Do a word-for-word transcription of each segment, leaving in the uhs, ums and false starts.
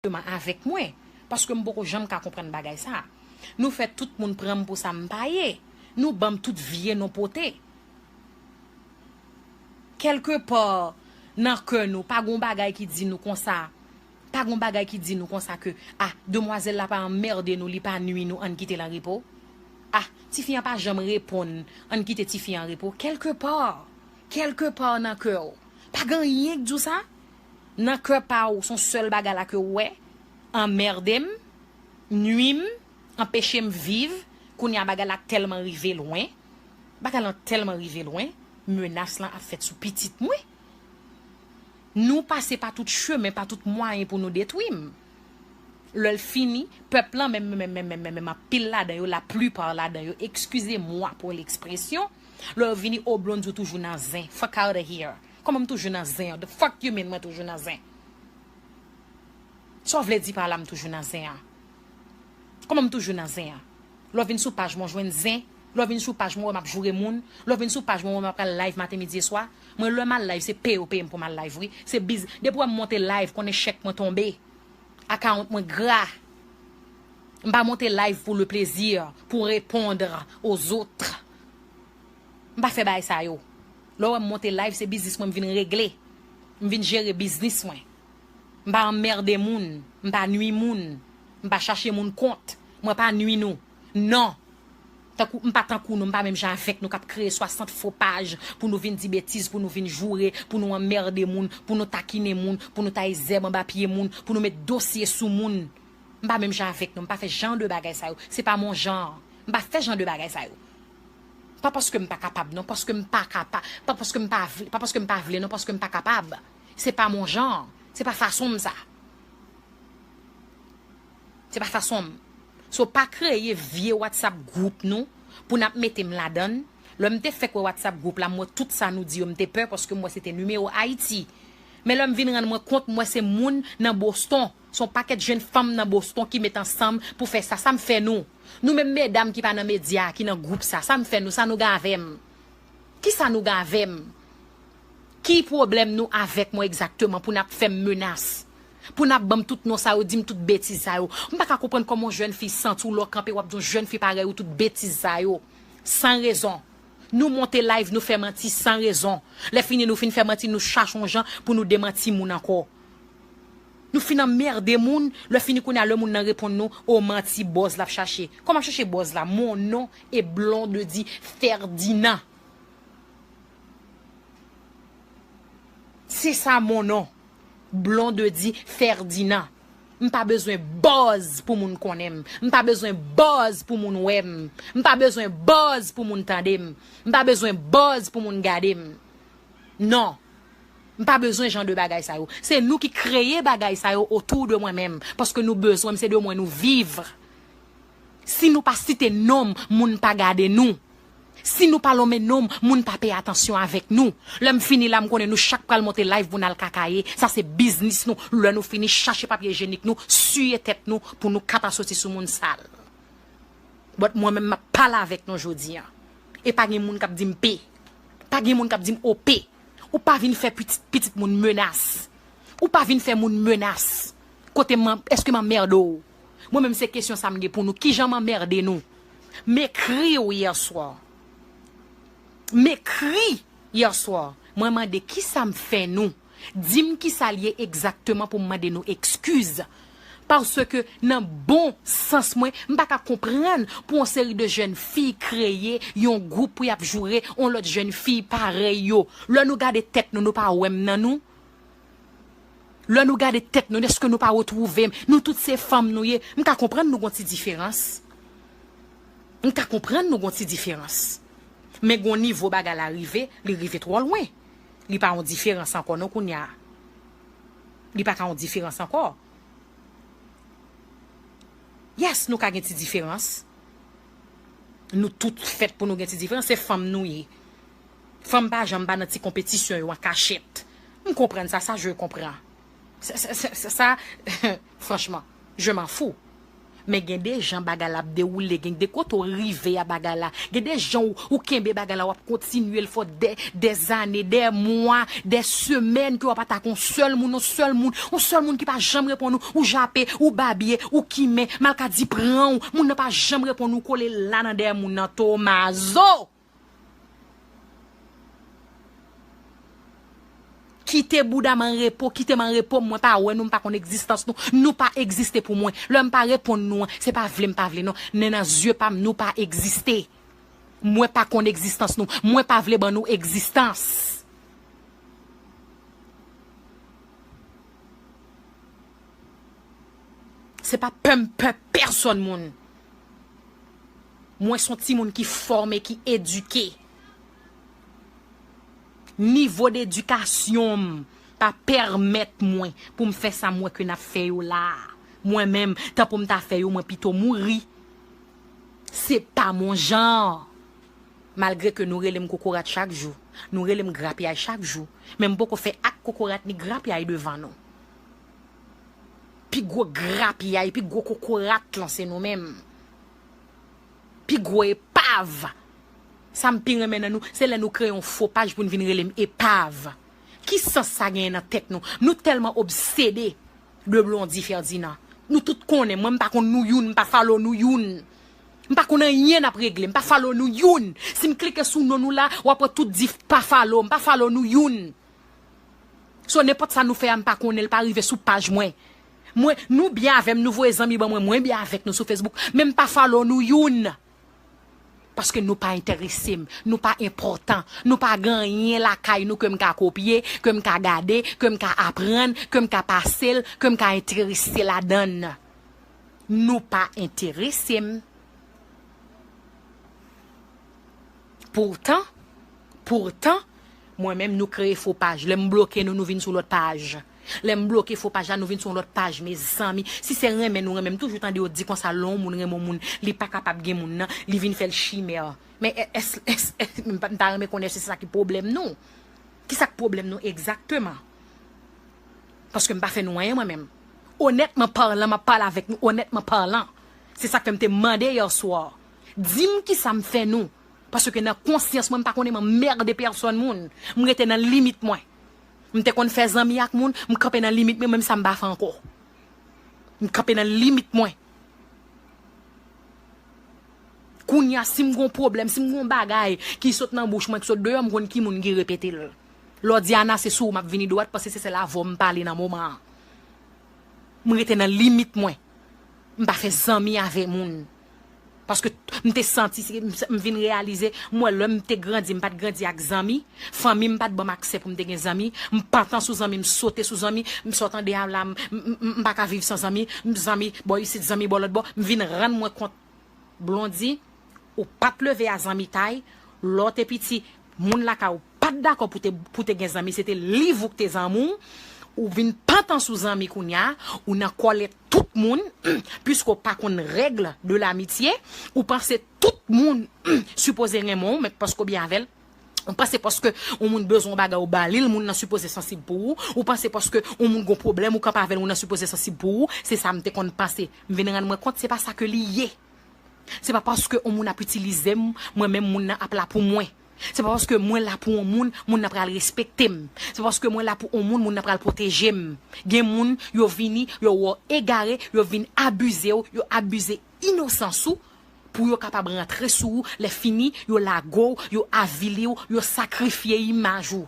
egzakteman avèk mwen. Paske m poko janm ka konprann bagay sa. Nou fè tout moun pran m pou sa m pa ye. Nou ban m tout vye non pote. Kèlkepa nan kè nou, pa gon bagay ki di nou konsa, pa gon bagay ki di nou konsa ke, ah, demwazèl la pa anmède nou, li pa nui nou, ann kite l an repo. Ah, tifi an pa janm reponn, ann kite tifi an repo. Kèlkepa, kèlkepa nan kè w, pa gen anyen k di w sa. Nan kè pa w, se yon sèl bagay la ke w wè, anmède m, nui m, anpeche m viv. Kounye a bagay la tèlman rive lwen, bagay lan tèlman rive lwen, menas lan ap fèt sou pitit mwen. Nou pase pa tout chemen, pa tout mwayen pou nou detwi m. Lè l fini, pèp lan, menm, menm, menm, menm, menm, menm anpil ladan yo, laplipa ladan yo, excusez-moi pour l'expression, lè yo vini, o Blondy, ou toujou nan zen. Fuck out of here. Kòman m toujou nan zen an? The fuck you mean mwen toujou nan zen? Sa w vle di pa la m toujou nan zen an? Kòman m toujou nan zen an? Lè w vin sou paj mwen, w jwenn zen. Lè w vin sou paj mwen, w wè m ap joure moun. Lè w vin sou paj mwen, w wè m ap pral live maten, midi e swa. Mwen, lè m al live, se peye yo peye m pou m al live, wi. Se biz-, depi w wè m monte live, konnen chèk mwen tonbe. Account mwen gra. M pa monte live pour le plaisir, pour répondre aux autres. M pa fè bagay sa yo. Lè w wè m monte live, se biznis mwen m vin regle. M vin jere biznis mwen. M pa anmède moun, m pa nui moun, m pa chache moun kont, mwen pa nui nou. Non. Tankou, m pa tankou nou, m pa menm jan avèk nou k ap kreye swasant fo paj pou nou vin di betiz, pou nou vin joure, pou nou anmède moun, pou nou takinen moun, pou nou taye zèb anba pye moun, pou nou met dosye sou moun. M pa menm jan avèk nou, m pa fè jan de bagay sa yo. Se pa mon jan. M pa fè jan de bagay sa yo. Pa paske m pa kapab, non, paske m pa kapa-, pa paske m pa vle, pa paske m pa vle, non, paske m pa kapab. Se pa mon jan. Se pa fason m sa. Se pa fason m. So, pa kreye vye WhatsApp gwoup nou pou n ap mete m ladan l. Lè m te fèk wè WhatsApp gwoup la, m wè tout sa nou di yo, m te pè paske m wè se te nimewo Ayiti. Men lè m vin rann mwen kont, m wè se moun nan Boston. Se yon pakèt jenn fanm nan Boston ki met ansanm pou fè sa. Sa m fè nou? Nou menm medam ki pa nan medya, ki nan gwoup sa, sa m fè nou? Sa nou gen avè m? Kisa nou gen avè m? Ki pwoblèm nou avèk mwen egzakteman pou n ap fè m menas? Pou n ap ban m tout non sa yo, di m tout betiz sa yo? M pa ka konprann kòman yon jèn fi santi w lè w kanpe w ap di yon jèn fi parèy ou tout betiz sa yo. San rezon. Nou monte live, nou fè manti san rezon. Lè fini nou fin fè manti, nou chache yon jan pou nou demanti moun ankò. Nou fin anmède moun, lè fini kounye a lè moun nan reponn nou, o manti buzz l ap chache. Kòman ap chache buzz la? Mon nom est Blondedy Ferdinand. Se sa mon nom. Blondedy Ferdinand. M pa bezwen buzz pou moun konnen m. M pa bezwen buzz pou moun wè m. M pa bezwen buzz pou moun tande m. M pa bezwen buzz pou moun gade m. Non. M pa bezwen jan de bagay sa yo. Se nou ki kreye bagay sa yo otou de mwen menm. Paske nou bezwen m, se de mwen nou viv. Si nou pa site non m, moun pa gade nou. Si nou pa lonmen non m, moun pa peye atansyon avèk nou. Lè m fini la, m konnen nou chak pral monte live pou n al kakaye. Sa se biznis nou. Lè nou fini, chache papye ijenik nou, siye tèt nou pou nou ka pa soti sou moun sal. But mwen menm, m ap pale avèk nou jodi a. E pa gen moun k ap di m pe. Pa gen moun k ap di m o pe. Ou pa vin fè pitit, pitit moun menas. Ou pa vin fè moun menas. Kote m, èske m anmède w? Mwen menm se kesyon sa m gen pou nou. Kijan m anmède nou? M ekri w yè swa. M ekri yè swa. Mwen mande kisa m fè nou. Di m kisa l ye egzakteman pou m mande nou ekskiz. Paske nan bon sans mwen, m pa ka konprann pou yon seri de jèn fi kreye yon gwoup pou y ap joure yon lòt jèn fi parèy yo. Lè nou gade tèt nou, nou pa wè m nan nou? Lè nou gade tèt nou, èske nou pa retwouve m? Nou tout se fanm nou ye. M ka konprann nou gon ti diferans. M ka konprann nou gon ti diferans. Men gon nivo bagay la rive, li rive twò lwen. Li pa yon diferans ankò non kounye a. Li pa ka yon diferans ankò. Yes, nou ka gen ti diferans. Nou tout fèt pou nou gen ti diferans. Se fanm nou ye. Fanm pa janm pa nan ti konpetisyon yo an kachèt. M konprann sa, sa je comprends. Sa, sa, sa, sa, sa, franchman, je m'en fous. Men gen de jan bagay la ap dewoule, gen de kote w rive a bagay la. Gen de jan ou, ou kenbe bagay la, w ap kontinye l for dè, dè zane, dè mwa, dè semèn ke w ap atake yon sèl moun, yon sèl moun, yon sèl moun ki pa janm reponn ou, ou jape, ou babye, ou kimen, mal ka di pran w, moun nan pa janm reponn ou, kole la nan dèyè moun nan, Tomazo! Kite bouda m an repo, kite m an repo, mwen pa wè nou, m pa konn egzistans nou, nou pa egziste pou mwen. Lè m pa reponn nou an, se pa vle m pa vle non. Nen nan zye pa m, nou pa egziste. Mwen pa konn egzistans nou, mwen pa vle ban nou egzistans. Se pa pè m pè pèsòn moun. Mwen se yon timoun ki fòme, ki edike. Nivo dedikasyon m pa pèmèt mwen pou m fè sa m wè ke n ap fè yo la a. Mwen menm, tan pou m ta fè yo, mwen pito mouri. C'est pas mon genre. Malgre ke nou rele m kokorat chak jou, nou rele m grapyay chak jou, men m poko fè ak kokorat ni grapyay devan nou. Pi gwo grapyay, pi gwo kokorat lan se nou menm. Pi gwo epav. Sa m pi renmen nan nou, se lè nou kreye yon fo paj pou n vin rele m epav. Ki sans sa genyen nan tèt nou? Nou tèlman obsede de Blondy Ferdinand. Nou tout konnen, mwen m pa konn nou youn, m pa follow nou youn. M pa konn anyen n ap regle, m pa follow nou youn. Si m klike sou non nou la, w ap wè tout di pa follow, m pa follow nou youn. So, nenpòt sa nou fè a, m pa konnen, l pa rive sou paj mwen. Mwen, nou byen avè m, nou voye zanmi ban mwen, mwen byen avèk nou sou Facebook, men m pa follow nou youn. Paske nou pa enterese m, nou pa enpòtan, nou pa gen anyen lakay nou ke m ka kopye, ke m ka gade, ke m ka aprann, ke m ka pase l, ke m ka enterese ladan l. Nou pa enterese m. Poutan, poutan, mwen menm nou kreye fo paj. Lè m bloke nou, nou vin sou lòt paj. Lè m bloke fo paj la, nou vin sou yon lòt paj, mezanmi. Si se renmen nou renmen, m toujou tande yo di konsa, lè yon moun renmen yon moun, li pa kapab gen moun nan, li vin fè l chimè. Men è-, ès, ès, ès, m pa, m ta renmen konnen si se sa ki pwoblèm nou. Ki sa k pwoblèm nou egzakteman? Paske m pa fè nou anyen mwen menm. Onètman palan, m ap pale avèk nou, onètman palan. Se sa k fè m te mande yè swa. Di m ki sa m fè nou. Paske nan konsyans mwen, m pa konn anmède pèsòn moun. M rete nan limit mwen. M te konn fè zanmi ak moun, m kanpe nan limit mwen, menm sa m pa fè ankò. M kanpe nan limit mwen. Kounye a, si m gon pwoblèm, si m gon bagay ki sot nan bouch mwen, ki sot deyò, m konn ki moun ki repete l. Lè w di Ana, se sou ou m ap vini dwat, paske se sèl avè w m pale nan moman an. M rete nan limit mwen. M pa fè zanmi avè moun. Paske m te santi, m, m vin reyalize, m wè lè m te grandi, m pa t grandi ak zanmi. Fanmi m pa t ban m aksè pou m te gen zanmi. M pantan sou zanmi, m sote sou zanmi. M sot anndan a la, m, m, m, m pa ka viv san zanmi. M zanmi bò isit, zanmi bò lòt bò. M vin rann mwen kont, Blondy, ou pa t leve a zanmitay. Lè w te piti, moun lakay ou pa t dakò pou te, pou te gen zanmi, se te liv ou k te zanmi w. Ou vin pantan sou zanmi kounye a, ou nan kòlèt tout moun, piske w pa konn règ de l'amitié, ou panse tout moun sipoze renmen w, men paske w byen avè l. Ou panse paske yon moun bezwen yon bagay, ou ba li l, moun nan sipoze sansib pou ou. Ou panse paske yon moun gon pwoblèm, ou kanpe avè l, moun nan sipoze sansib pou ou. Se sa m te konn panse. M vin rann mwen kont, se pa sa ke li ye. Se pa paske yon moun ap itilize m, mwen menm moun nan ap la pou mwen. Se pa paske mwen la pou yon moun, moun nan pral respekte m. Se pa paske mwen la pou yon moun, moun nan pral pwoteje m. Gen moun, yo vini, yo wè w egare, yo vin abize w, yo abize inosans ou, pou yo kapab rantre sou ou, lè fini, yo lage w, yo avili w, yo sakrifye imaj ou.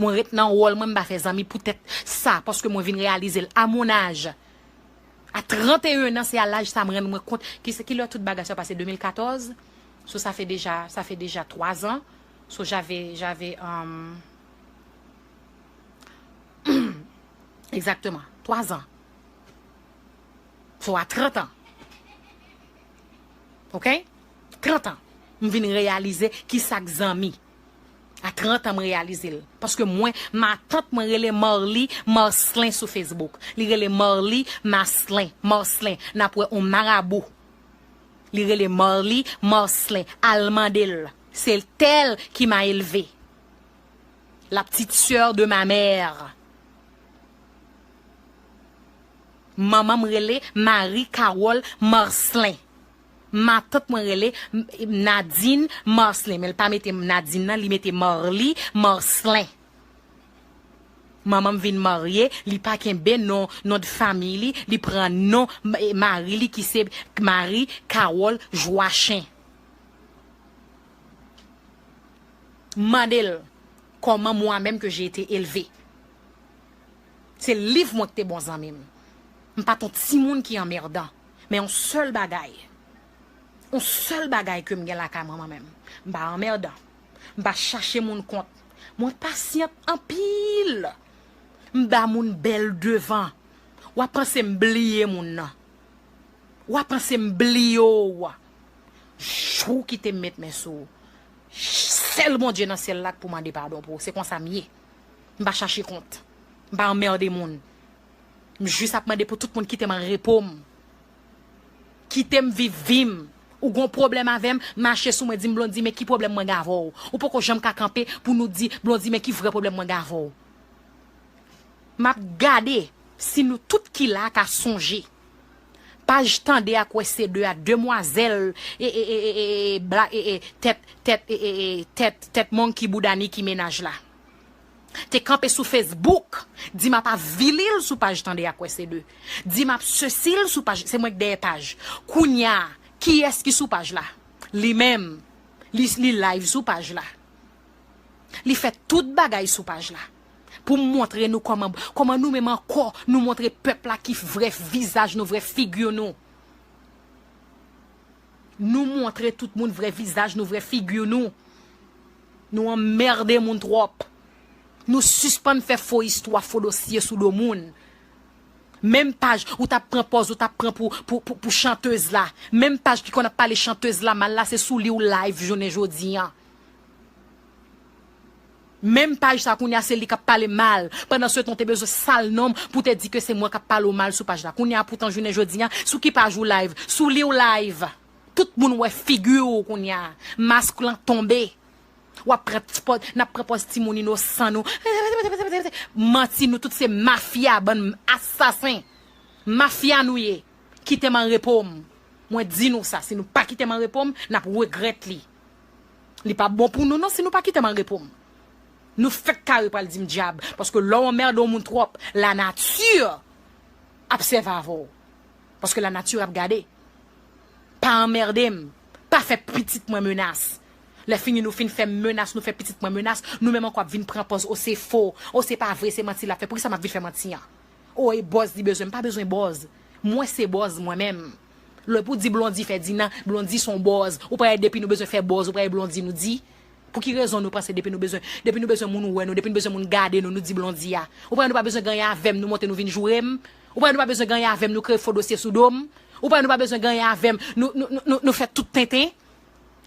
Mwen ret nan wòl mwen, m pa fè zanmi poutèt sa, paske mwen vin reyalize l à mon âge. À trente et un an, se a laj sa m rann mwen kont ki se, ki lè tout bagay sa pase, de mil katòz. So, ça fait déjà, ça fait déjà trois ans. So, j'avais, j'avais, euh, exactement, trois ans. So, à trente ans. Oke? Trant an, m vin reyalize ki sa k zanmi. A trant an, m reyalize l. Paske mwen, matant mwen rele Marly Marcelin sou Facebook. Li rele Marly Marcelin, Marcelin. N ap wè on marabou. Li rele Marly Marcelin. Al mande l. C'est elle qui m'a élevé. La petite sœur de ma mère. Manman m rele Marie Carole Marcelin. Matant mwen rele M-, Nadine Marcelin. Men l pa mete Nadine nan, li mete Marly Marcelin. Manman m vin marye, li pa kenbe non, non de fanmi li, li pran non m-, mari li ki se Marie Carole Joachim. M mande l, comment moi-même que j'ai été élevée. Se liv mwen ki te bon zanmi m. M pa t yon timoun ki anmèdan. Men yon sèl bagay. Yon sèl bagay ke m gen lakay mwen, mwen menm. M pa anmèdan. M pa chache moun kont. Mwen pasyant anpil. M ba moun bèl devan. W ap panse m bliye moun nan. W ap panse m bliye w. Jou w kite m met men sou ou, sèl Bondye nan syèl la k pou mande padon pou ou. Se konsa m ye. M pa chache kont. M pa anmède moun. M jis ap mande pou tout moun kite m an repo m. Kite m viv vi m. Ou gon pwoblèm avè m, mache sou mwen, di m, Blondy, men ki pwoblèm mwen gen avè w? Ou poko janm ka kanpe pou nou di, Blondy, men ki vrè pwoblèm mwen gen avè w? M ap gade si nou tout ki la ka sonje paj Tande ak Wè Se De a, demwazèl, e, e, e, e, e, bla, e, e, tèt, tèt, e, e, e, tèt, tèt monkey bouda Niki Menaj la. Te kanpe sou Facebook, di m ap avili l sou paj Tande ak Wè Se De. Di m ap sesi l sou paj, se mwen k dèyè paj. Kounye a, kiyès ki sou paj la? Li menm. Li, li live sou paj la. Li fè tout bagay sou paj la. Pou m montre nou kòman, kòman nou menm ankò, nou montre pèp la ki vrè vizaj nou, vrè figi nou. Nou montre tout moun vrè vizaj nou, vrè figi nou. Nou anmède moun twòp. Nou sispann fè fo istwa, fo dosye sou do moun. Menm paj ou t ap pran pòz, ou t ap pran pou, pou, pou, pou chantèz la. Menm paj ki konn ap pale chantèz la mal la, se sou li ou live jounen jodi a. Menm paj sa kounye a se li k ap pale mal. Pandan se tan w te bezwen sal non m pou te di ke se mwen k ap pale w mal sou paj la. Kounye a poutan jounen jodi a, sou ki paj ou live? Sou li w live. Tout moun wè figi w kounye a. Mask lan tonbe. W ap pran ti pòz, n ap pran pòz timoun inosan nou. Manti, nou tout se mafya, bann asasen. Mafya nou ye. Kite m an repo m. Mwen di nou sa, si nou pa kite m an repo m, n ap regrèt li. Li p ap bon pou nou non si nou pa kite m an repo m. Nou fèk kare pral di m dyab, paske lè w anmède yon moun twòp, lanati ap sèvi avè w. Paske lanati ap gade. Pa anmède m. Pa fè pitit mwen menas. Lè fini nou fin fè m menas, nou fè pitit mwen menas, nou menm ankò ap vin pran pòz, o se fo, o se pa vre, se manti l ap fè. Poukisa m ap vin fè manti an? O, e bòz li bezwen, m pa bezwen bòz. Mwen se bòz mwen menm. Lè pou di Blondy Fèdinan, Blondy se yon bòz. Ou pa wè depi nou bezwen fè bòz, ou pa wè Blondy nou di? Pou ki rezon nou panse depi nou bezwen, depi nou bezwen moun wè nou, depi nou bezwen moun gade nou, nou di Blondy a? Ou pa wè nou pa bezwen gen anyen avè m, nou monte nou vin joure m? Ou pa wè nou pa bezwen gen anyen avè m, nou kreye fo dosye sou do m? Ou pa wè nou pa bezwen gen anyen avè m, nou, nou, nou, nou, nou fè tout tenten?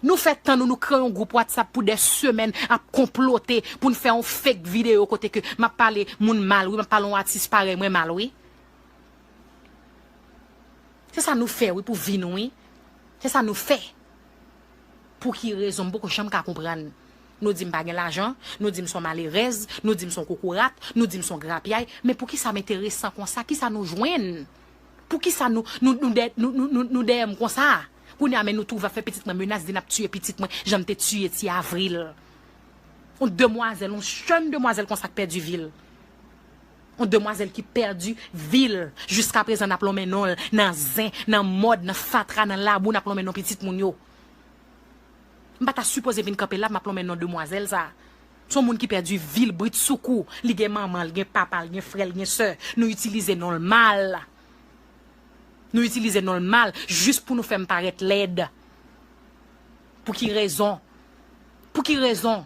Nou fè tan nou, nou kreye yon gwoup WhatsApp pou dè semèn ap konplote pou n fè yon fake videyo kote ke m ap pale moun mal, wi, m ap pale yon atis parèy mwen mal, wi. Se sa nou fè, wi, pou vi nou, wi. Se sa nou fè. Pou ki rezon, m poko janm ka konprann. Nou di m pa gen lajan, nou di m se yon malerèz, nou di m se yon kokorat, nou di m se yon grapyay. Men poukisa m enteresan konsa? Kisa nou jwenn? Poukisa nou, nou, nou dè-, nou, nou, nou, nou dèyè m konsa? Kounye a, men nou twouve ap fè pitit mwen menas, di n ap tiye pitit mwen, jan n te tiye Ti Avril. Yon demwazèl, yon jèn demwazèl konsa k pèdi vi l. Yon demwazèl ki pèdi vi l. Jiskaprezan, n ap lonmen non l nan zen, nan mòd, nan fatra, nan labou, n ap lonmen non pitit moun yo. M pa ta sipoze vin kanpe la, m ap lonmen non demwazèl sa. Se yon moun ki pèdi vi l britsoukou. Li gen manman, li gen papa, li gen frè, li gen sè. Nou itilize non l mal. Nou itilize non l mal jis pou nou fè m parèt lèd. Pou ki rezon? Pou ki rezon?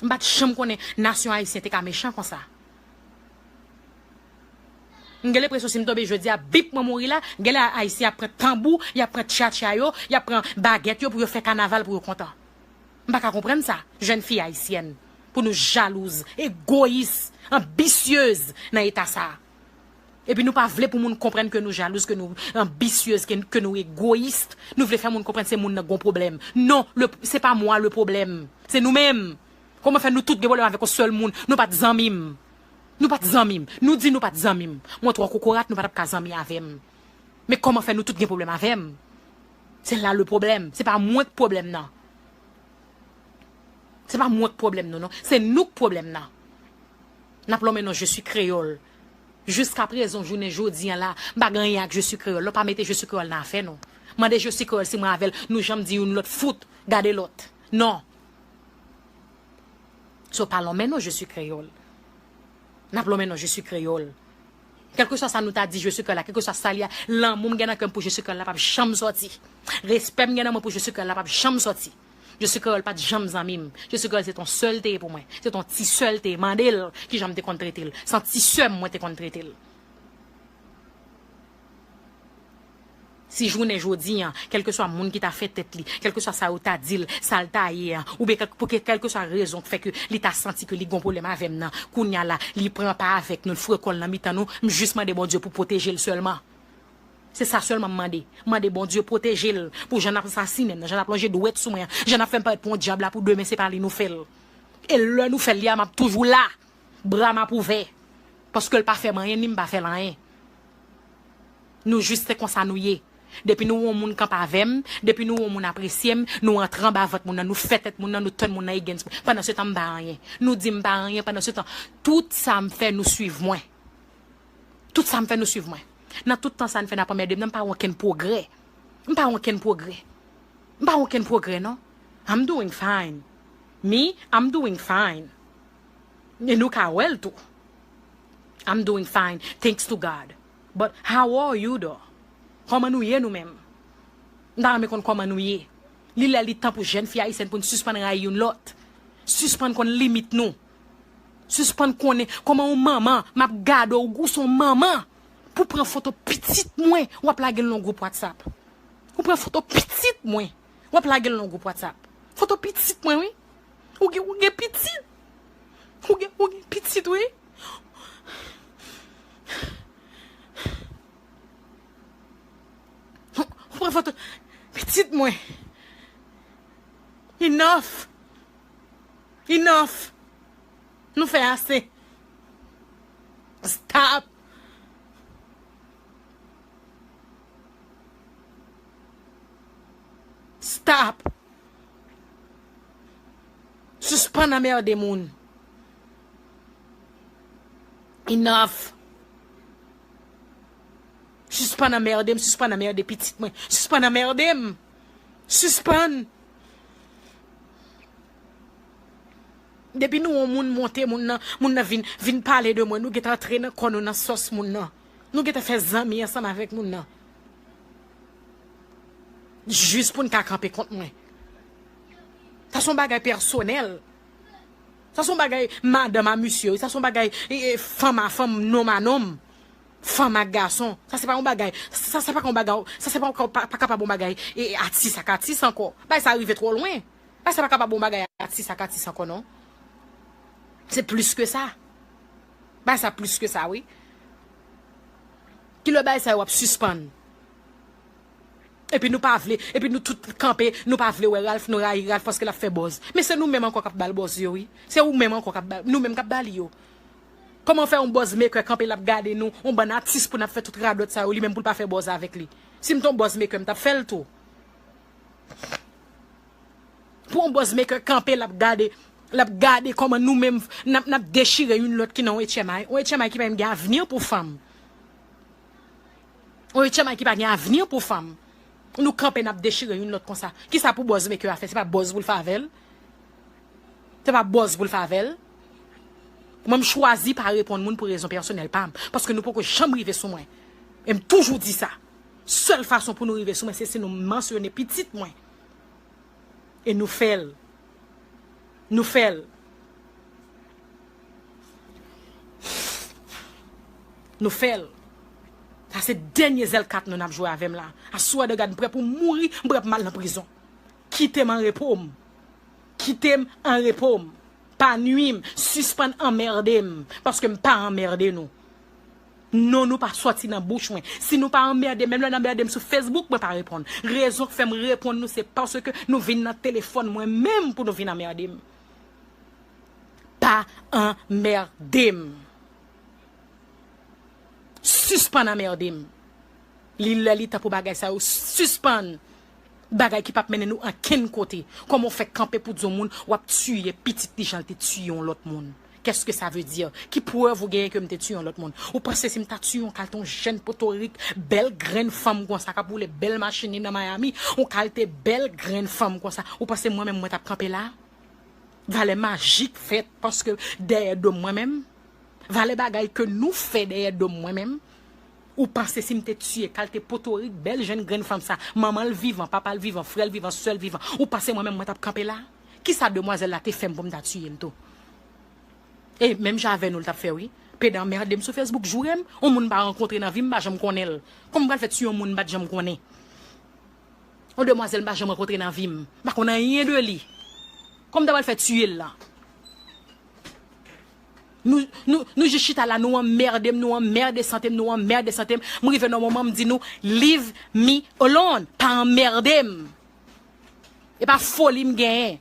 M pa t janm konnen nasyon ayisyen te ka mechan konsa. M gen lenpresyon si m tonbe jodi a, bip mwen mouri la, genlè ayisyen ap pran tanbou, y ap pran tchatcha yo, y ap pran bagèt yo pou yo fè kanaval pou yo kontan. M pa ka konprann sa. Jèn fi ayisyèn, pou nou jalouz, egoyis, anbisyez nan eta sa a. Epi nou pa vle pou moun konprann ke nou jalouz, ke nou anbisyez, ke, ke nou egoyis. Nou vle fè moun konprann se moun nan gon pwoblèm. Non, le, se pa mwa le pwoblèm. Se nou menm. Kòman fè nou tout gen pwoblèm avèk yon sèl moun? Nou pa t zanmi m. Nou pa t zanmi m. Nou di nou pa t zanmi m. Mwen twò kokorat, nou pa t ap ka zanmi avè m. Men kòman fè nou tout gen pwoblèm avè m? Se la le pwoblèm. Se pa mwen k pwoblèm nan. Se pa mwen k pwoblèm nou, non. Se nou k pwoblèm nan. N ap lonmen non Je suis Créole. Jiskaprezan, jounen jodi an la, m pa gen anyen ak Je suis Créole. Lè w pa mete Je suis Créole nan afè nou. Mande Je suis Créole si mwen avè l, nou janm di youn lòt, fout, gade lòt. Non. So, pa lonmen non Je suis Créole. N ap lonmen non Je suis Créole. Kèlkeswa sa nou ta di Je suis Créole la, kèlkeswa sa li a, lanmou m gen nan kè m pou Je suis Créole la p ap janm sòti. Respè m gen nan mwen pou Je suis Créole la p ap janm sòti. Je suis Créole pa t janm zanmi m. Je suis Créole se t on sè l te ye pou mwen. Se t on ti sè l te ye. Mande l kijan m te konn trete l. Se on ti sè m mwen te konn trete l. Si jounen jodi an, kèlkeswa moun ki ta fè tèt li, kèlkeswa sa yo ta di l, sa l ta ye an, oubyen kèl, pou ke, kèlkeswa rezon k fè ke li ta santi ke li gon pwoblèm avè m nan, kounye a la, li pran pa avèk nou, l foure kò l nan mitan nou, m jis mande Bondye pou pwoteje l sèlman. Se sa sèlman m mande. M mande Bondye pwoteje l pou jan n ap asasinen m nan, jan n ap lonje dwèt sou mwen an, jan n ap fè m parèt pou yon dyab la pou demen se pa li nou fè l. E lè nou fè l li a, m ap toujou la. Bra m ap ouvè. Paske l pa fè m anyen, ni m pa fè l anyen. Nou jis se konsa nou ye. Depi nou wè yon moun kanpe avè m, depi nou wè yon moun apresye m, nou antre anba vant moun nan, nou fè tèt moun nan, nou tann moun nan against mwen. Pandan se tan m pa anyen. Nou di m pa anyen, pandan se tan tout sa m fè nou swiv mwen. Tout sa m fè nou swiv mwen. Nan tout tan sa n fè n ap anmède m nan, m pa wè okenn pwogrè. M pa wè okenn pwogrè. M pa wè okenn pwogrè non. I'm doing fine. Me, I'm doing fine. E nou ka wè l tou. I'm doing fine, thanks to God. But how are you though? Kòman nou ye nou menm? M ta renmen konn kòman nou ye. Li lè li tan pou jèn fi ayisyèn pou n sispann rayi youn lòt. Sispann konn limit nou. Sispann konnen kòman yon manman, m ap gade w, ou se yon manman, pou pran foto pitit mwen, w ap lage l nan gwoup WhatsApp. Ou pran foto pitit mwen, w ap lage l nan gwoup WhatsApp. Foto pitit mwen, wi. Ou gen, ou gen pitit. Ou gen, ou gen pitit, wi. Ou pran foto pitit mwen. Enough. Enough. Nou fè ase. Stop. Stop. Sispann anmède moun. Enough. Sispann anmède m, sispann anmède pitit mwen. Sispann anmède m. Sispann. Depi nou wè yon moun monte, moun nan, moun nan vin, vin pale de mwen, nou gentan antre nan kò nou nan sòs moun nan. Nou gentan fè zanmi ansanm avèk moun nan. Jis pou n ka kanpe kont mwen. Sa se yon bagay pèsonèl. Sa se yon bagay madanm a misye, wi. Sa se yon bagay, e, e, fanm a fanm, nonm a nonm. Fanm ak gason. Sa se pa yon bagay. Sa, sa pa yon bagay. Sa se pa, pa, pa kapab yon bagay. E, e atis ak atis ankò. Bagay sa rive twò lwen. Bagay sa pa kapab yon bagay atis ak atis ankò, non. Se plis ke sa. Bagay sa plis ke sa, wi. Kilè bagay sa yo ap sispann? Epi nou pa vle, epi nou tout kanpe, nou pa vle wè Ralph, nou rayi Ralph paske l ap fè buzz. Men se nou menm ankò k ap ba l buzz yo, wi. Se ou menm ankò k ap ba, nou menm k ap ba li yo. Kòman fè yon buzz maker kanpe l ap gade nou, yon bann atis pou n ap fè tout radòt sa yo, li menm pou l pa fè buzz avèk li? Si m t yon buzz maker, m t ap fè l tou. Pou yon buzz maker kanpe, l ap gade, l ap gade kòman nou menm n ap, n ap dechire youn lòt ki nan yon H M I. Yon H M I ki pa menm gen avni pou fanm. Yon H M I ki pa gen avni pou fanm. Nou kanpe, n ap dechire youn lòt konsa. Kisa pou buzz maker a fè? Se pa buzz pou l fè avè l? Se pa buzz pou l fè avè l? Mwen, m chwazi pa reponn moun pou rezon pèsonèl pa m. Paske nou poko janm rive sou mwen. E m toujou di sa. Sèl fason pou nou rive sou mwen, se si nou mansyone pitit mwen. E nou fè l. Nou fè l. Nou fè l. Sa se dènye zèl kat nou n ap jwe avè m la. Aswè de gad, m prè pou mouri, m prè pou m al nan prizon. Kite m an repo m. Kite m an repo m. Pa nwi m. Sispann anmède m. Paske m pa anmède nou. Non, nou pa sòti nan bouch mwen. Si nou pa anmède m, menm lè n anmède m sou Facebook, mwen pa reponn. Rezon k fè m reponn nou, se paske nou vin nan telefòn mwen menm pou nou vin anmède m. Pa anmède m. sispann anmède m. Li lè li tan pou bagay sa yo sispann. Bagay ki p ap mennen nou ankenn kote. Kòman w fè kanpe pou di yon moun w ap tiye pitit li jan l te tiye yon lòt moun? Qu'est-ce que ça veut dire? Ki prèv ou genyen ke m te tiye yon lòt moun? Ou panse si m ta tiye yon kalte yon jèn potorik, bèl grenn fanm konsa k ap woule bèl machin li nan Miami, yon kalte bèl grenn fanm konsa, ou panse mwen menm mwen t ap kanpe la? Valè majik fèt paske dèyè do m mwen menm? Valè bagay ke nou fè dèyè do m mwen menm? Ou panse si m te tiye kalte potorik bèl jèn grenn fanm sa, manman l vivan, papa l vivan, frè l vivan, sè l vivan, ou panse mwen menm mwen t ap kanpe la? Kisa demwazèl la te fè m pou m ta tiye l tou? E menm jan avè nou l t ap fè wi. Pede anmède m sou Facebook, joure m, yon moun m pa rankontre nan vi m, m pa janm konnen l. Kòman m pral fè tiye yon moun m pa t janm konnen? Yon demwazèl m pa janm rankontre nan vi m. M pa konn anyen de li. Kòman m ta pral fè tiye l la? Nou, nou, nou jis chita la, nou anmède m, nou anmède sante m, nou anmède sante m. M rive nan moman m di nou, leave me alone. Pa anmède m. E pa foli m genyen.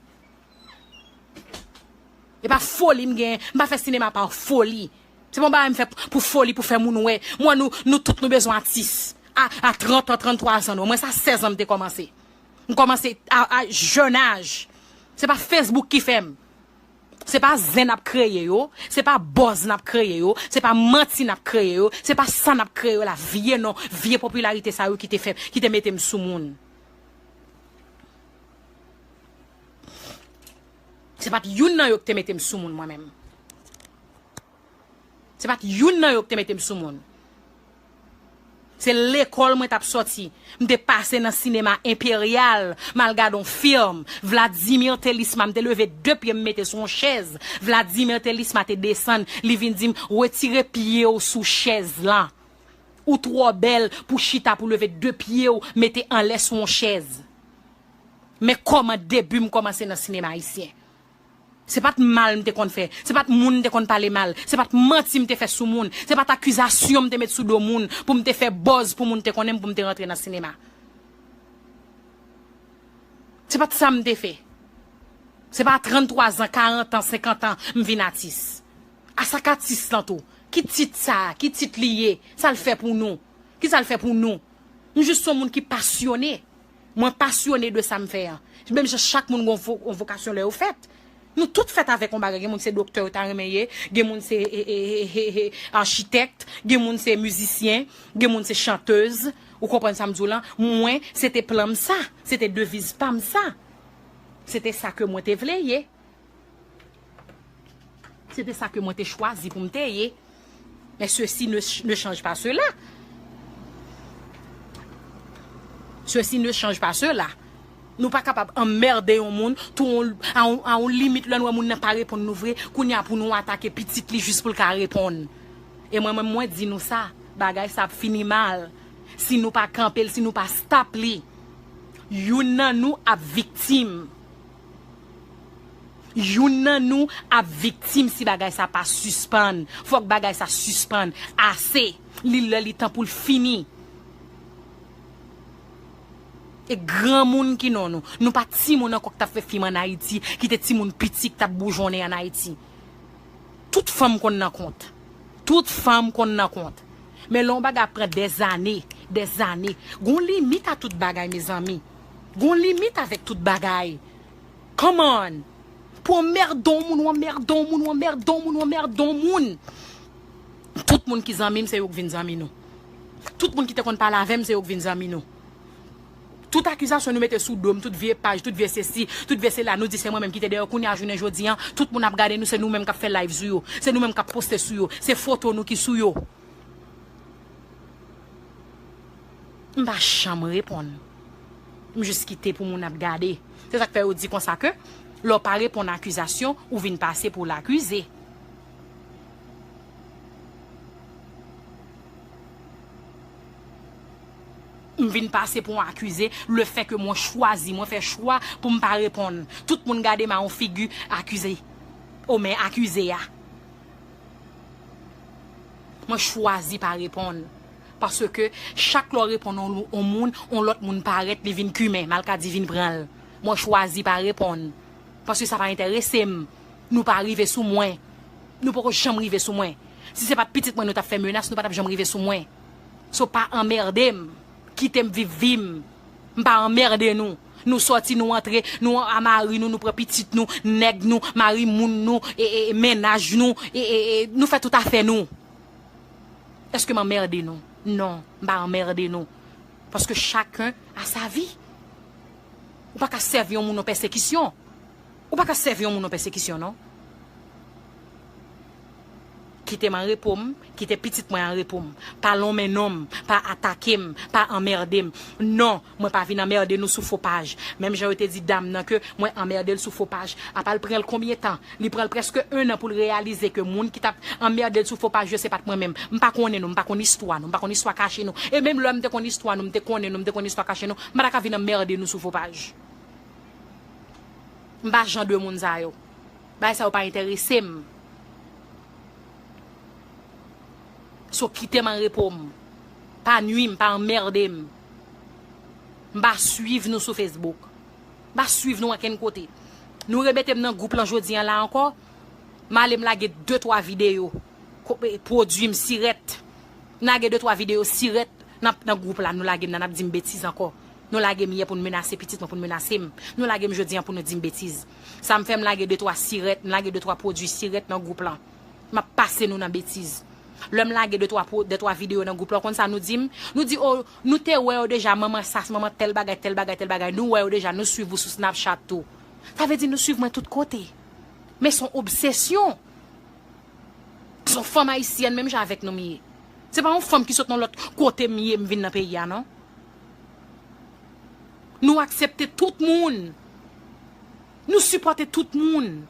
E pa foli m genyen. M pa fè sinema pa foli. Se pa yon bagay m fè pou foli, pou fè moun wè. Mwen, nou, nou tout nou bezwen atis. A, a trant an, tranntwa zan, non. Mwen, sa sèz an m te kòmanse. M kòmanse a, a jèn aj. Se pa Facebook ki fè m. Se pa zen n ap kreye yo, se pa buzz n ap kreye yo, se pa manti n ap kreye yo, se pa sa n ap kreye yo la, vye non, vye popilarite sa yo ki te fè, ki te mete m sou moun. Se pa t youn nan yo ki te mete m sou moun mwen menm. Se pa t youn nan yo ki te mete m sou moun. Se lekòl mwen t ap sòti. M te pase nan sinema Enperyal, m al gade yon fim. Vladimir Thelisma, m te leve de pye m mete sou yon chèz. Vladimir Thelisma te desann, li vin di m, retire pye w sou chèz lan. Ou twò bèl pou chita pou leve de pye w mete anlè sou yon chèz. Men kòman debi m kòmanse nan sinema ayisyen. Se pa t mal m te konn fè. Se pa t moun m te konn pale mal. Se pa t manti m te fè sou moun. Se pa t akizasyon m te met sou do moun pou m te fè buzz, pou moun te konnen m, pou m te rantre nan sinema. Se pa t sa m te fè. Se pa a tranntwa zan, karant an, senkant an m vin atis. A sa k atis lan tou? Ki tit sa a? Ki tit li ye? Sa l fè pou nou? Kisa l fè pou nou? M jis yon moun ki pasyone. Mwen pasyone de sa m fè an. Menm jan chak moun gen yon vo-, yon vokasyon lè yo fèt. Nou tout fèt avèk yon bagay. Gen moun se doktè yo ta renmen ye, gen moun se, e, e, e, e, e, achitèk, gen moun se mizisyen, gen moun se chantèz. Ou konprann sa m di w lan? Mwen, se te plan m sa, se te deviz pa m sa. Se te sa ke mwen te vle ye. Se te sa ke mwen te chwazi pou m te ye. Men ceci ne, ne change pas cela. Ceci ne change pas cela. Nou pa kapab anmède yon moun tou a yon, a yon limit lè n wè moun nan pa reponn nou vre, kounye a pou nou atake pitit li jis pou l ka reponn. E mwen menm mwen di nou sa, bagay sa ap fini mal. Si nou pa kanpe l, si nou pa stop li, youn nan nou ap viktim. Youn nan nou ap viktim si bagay sa pa sispann. Fòk bagay sa sispann. Ase! Li lè li tan pou l fini. E granmoun ki non nou. Nou pa timoun ankò k t ap fè fim ann Ayiti, ki te timoun piti k t ap boujonnen ann Ayiti. Tout fanm konn nan kont. Tout fanm konn nan kont. Men lè yon bagay ap pran dèzane, dèzane. Gon limit a tout bagay, mezanmi. Gon limit avèk tout bagay. Come on! Pou anmède yon moun, ou anmède yon moun, ou anmède yon moun, ou anmède yon moun. Tout moun ki zanmi m, se yo k vin zanmi nou. Tout moun ki te konn pale avè m, se yo k vin zanmi nou. Tout akizasyon nou mete sou do m, tout vye paj, tout vye sesi, tout vye sela, nou di se mwen menm ki te dèyè. Kounye a jounen jodi an, tout moun ap gade nou, se nou menm k ap fè live sou yo, se nou menm k ap poste sou yo, se foto nou ki sou yo. M pa janm reponn. M jis kite pou moun ap gade. Se sa k fè yo di konsa ke lè w pa reponn akizasyon, ou vin pase pou lakize. M vin pase pou yon akize, lefètke mwen chwazi, mwen fè chwa pou m pa reponn. Tout moun gade m a yon figi akize. O men akize a. Mwen chwazi pa reponn. Paske chak lè w reponn yon, yon moun, yon lòt moun parèt, li vin kimen, malkadi vin pran l. Mwen chwazi pa reponn. Paske sa pa enterese m. Nou pa rive sou mwen. Nou poko janm rive sou mwen. Si se pa t pitit mwen nou t ap fè menas, nou pa t ap janm rive sou mwen. So pa anmède m. Kite m viv vi m. M pa anmède nou. Nou sòti, nou antre, nou a mari nou, nou pran pitit nou, nèg nou, mari moun nou, e, e, e mennaj nou, e, e, e, nou fè tout afè nou. Èske m anmède nou? Non, m pa anmède nou. Paske chacun a sa vie. Ou pa ka sèvi yon moun an pèsekisyon. Ou pa ka sèvi yon moun an pèsekisyon, non. Kite m an repo m, kite pitit mwen an repo m. Pa lonmen non m, pa atake m, pa anmède m. Non, mwen pa vin anmède nou sou fo paj. Menm jan yo te di dam nan ke mwen anmède l sou fo paj. Apa l pran l konbyen tan? Li pran l prèske en an pou l reyalize ke moun ki t ap anmède l sou fo paj yo se pa t mwen menm. M pa konnen nou, m pa konn istwa nou, m pa konn istwa kache nou. E menm lè m te konn istwa nou, m te konnen nou, m te konn istwa kache nou, m pa ta ka vin anmède nou sou fo paj. M pa jan de moun sa yo. Bagay sa yo pa enterese m. So kite m an repo m. Pa nwi m, pa anmède m. M pa swiv nou sou Facebook. M pa swiv nou ankenn kote. Nou remete m nan gwoup lan jodi an la ankò. M ale m lage de twa videyo. Ko- e, pwodui m sirèt. M lage de twa videyo sirèt nan, nan gwoup la. Nou lage m nan, n ap di m betiz ankò. Nou lage m yè pou n menase pitit mwen, pou n menase m. Nou lage m jodi an pou nou di m betiz. Sa m fè, m lage de twa sirèt, m lage de twa pwodui sirèt nan gwoup lan. M ap pase nou nan betiz. Lè m lage de twa, pwo- de twa videyo nan gwoup lan, konn sa nou di m? Nou di, o, nou te wè yo deja, manman sa, manman tèl bagay, tèl bagay, tèl bagay. Nou wè yo deja, nou swiv ou sou Snapchat tou. Sa vle di nou swiv mwen tout kote. Men se yon obsesyon. Se yon fanm ayisyèn menm jan avèk nou m ye. Se pa yon fanm ki sot nan lòt kote m ye, m vin nan peyi a, non. Nou aksepte tout moun. Nou sipòte tout moun.